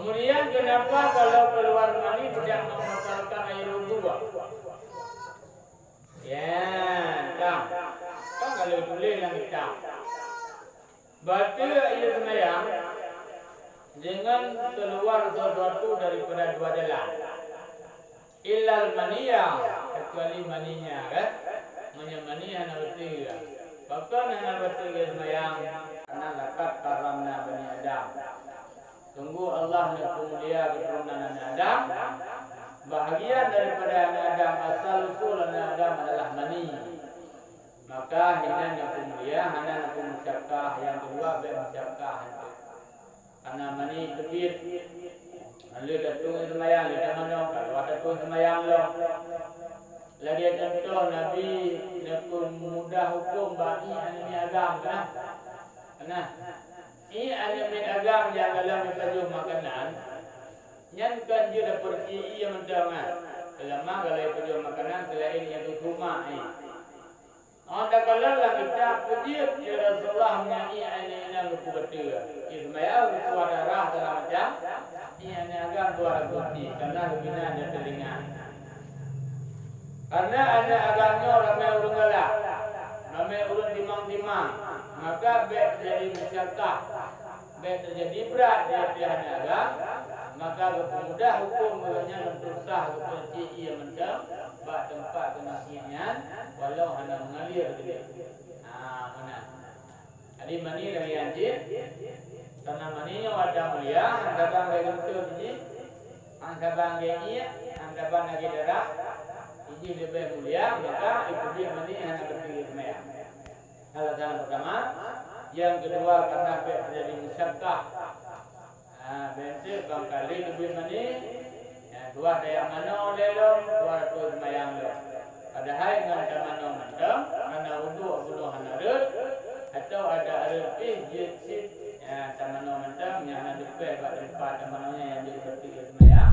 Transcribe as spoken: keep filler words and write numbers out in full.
Kemudian kenapa kalau keluar mani tidak membatalkan air wudu? Ya, tam. Kan kalau tulis dalam kitab. Batal ia sembahyang dengan keluar sesuatu daripada dua jalan. Illal maniya, kecuali maninya, kan? Meunyoe mani hana beutôi. Pakon hana beutôi ia sembahyang? Karena laqad karramna bani Adam. Sungguh Allah neupeumulia keuturonan aneuk Adam. Bahagian daripada aneuk Adam, asal usul aneuk Adam adalah mani. Maka hina neupeumulia, hana neupeumusyakah, nyang keudua bèk musyakah. Karena mani teubiet, lheueh tatueng seumayang, lheueh tamanoe, ka lheueh tatueng seumayang lom. Lagèe contoh Nabi neupeumudah hukôm bak ié aneuk miet agam, kan? Nah, ié aneuk miet agam nyang dalam jipajoh makanan, nyan kan jeuet tapeureuti ié mantong, kan? Seulama kalau jipajoh makanan selain ié susu mak, eh. Oh, takalon lam kitab, peujeuet, ya Rasulullah, meunyoe ié aneuk inong geupeubeutôi. Ié seumayang, geutuah darah, segala macam. Ié aneuk agam tuah tapeureuti, karena geubinan di teulinga. Karena aneuk agam nyoe ramé ureueng galak, ramé ureueng timang-timang, maka bèk teujadi musyakah, bèk teujadi brat di ateueh aneuk agam, maka geupeumudah hukôm geuh nyan untuk sah geupeureuti ié mantong bak teumpat keuneuk ié nyan, walau hana meungalir keudéh. Ha, meunan. Jadi mani lagèe nyan cit, karena mani nyoe watèe mulia, hana saban lagèe geunteut jih, hana saban lagèe ié, hana saban lagèe darah, jih leubeh mulia, maka ipeubiet mani hana beutôi seumayang. Alasan pertama, yang kedua karena bèk teujadi musyakah. Ha, bèk teuk bang kali teubiet mani, ya, tuah tajak manoe lé lom, tuah tatueng seumayang lom. Padahai ngon tamanoe mantong, karena uduk bunoe hana rhot, atau adak rhot pih jeuet cit, ya, tamanoe mantong, nyang hana teupèh bak teumpat tamanoe nyan nyang jeuet bak teuk seumayang,